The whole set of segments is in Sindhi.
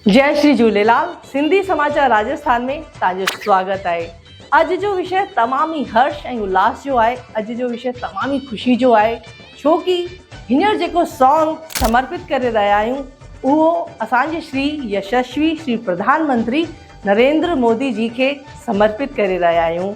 جئي شري جهوليلال سنڌي سماچار راجسٿان ۾ توهان جو سواگت آهي اڄ جو وشي تمام ئي هرش ۽ الاس جو آهي اڄ جو وشي تمام ئي خوشي جو آهي ڇو ڪي هينئر جيڪو سانگ سمرپت ڪري رهيا آهيون اهو اسان جي شري يششوي شري پرڌان منتري نريندر مودي جي کي سمرپت ڪري رهيا آهيون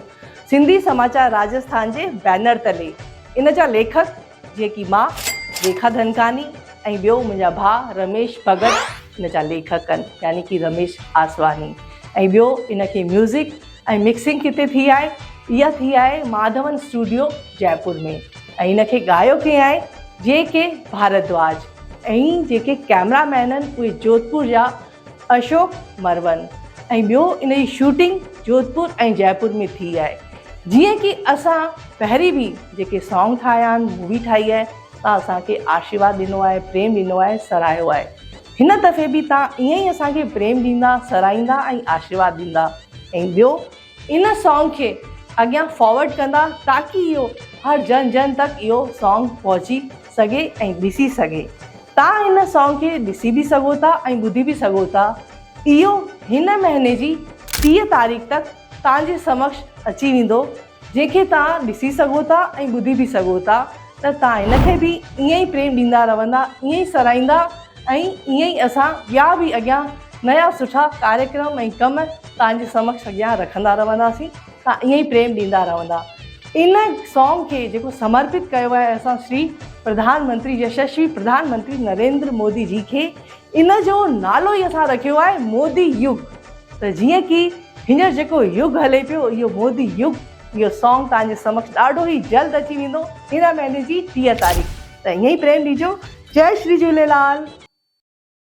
سنڌي سماچار راجسٿان جي بينر تلي ان جا ليکڪ جيڪي مان ريکا ڌنڪاني ۽ ٻيو منهنجا ڀاء رميش ڀڳت ان جا ليکڪ آهن يعني ڪي رميش آسواني ۽ ٻيو ان کي ميوزڪ ۽ مڪسنگ ڪٿي ٿي آهي اها ٿي آهي ماڌون اسٽوڊيو جئپور ۾ ۽ ان کي ڳايو ڪنهن آهي جي ڪي ڀاردواج ۽ جيڪي ڪئميرا مين آهن اهي جوڌپور جا اشوڪ مرون ۽ ٻيو ان جي شوٽنگ جوڌپور ۽ جئپور ۾ ٿي آهي جيئن ڪي اسان پهرين به جيڪي سانگ ٺاهيا آهن مووي ٺاهي آهي تان اسان کي آشيرواد ڏنو آهي پريم ڏنو آهي سراهيو آهي هن دفعي به تان ائين ئي اسان کي پريم ڏيندا سراهيندا ۽ آشيرواد ڏيندا ۽ ٻيو ان سانگ کي اڳيان فارورڊ ڪندا تاڪي اهو هر جن جن تڪ اهو سانگ پهچي سگهي ۽ ڏسي سگهي. تان هن سانگ کي ڏسي به سگهو ٿا ۽ ٻڌي به سگهو ٿا. اهو هن مهيني جي 30 تاريخ تڪ تان جي سمڪش اچي ويندو جنهن کي تان ڏسي سگهو ٿا ۽ ٻڌي به سگهو ٿا ته تان هن کي به ائين ئي پريم ڏيندا رهندا ائين ئي سراهيندا ۽ ائين ئي اسان ٻيا به اڳيان نيا سٺا ڪاريڪرم ۽ ڪم توهان جي سمڪش اڳيان رکندا رهنداسين توهان ائين ئي پريم ڏيندا رهندا ان سانگ کي جيڪو سمرپت ڪيو آهي اسان شري پرڌان منتري يششوي پرڌان منتري نريندر مودي جي کي ان جو نالو ئي اسان رکيو آهي مودي يگ ته جيئن ڪي هينئر جيڪو يگ هلي پيو اهو مودي يگ اهو سانگ توهان جي سمڪش ڏاڍو ئي جلد اچي ويندو هن مهيني جي 30 تاريخ ته ائين ئي پريم ڏجو جئي شري جهوليلال.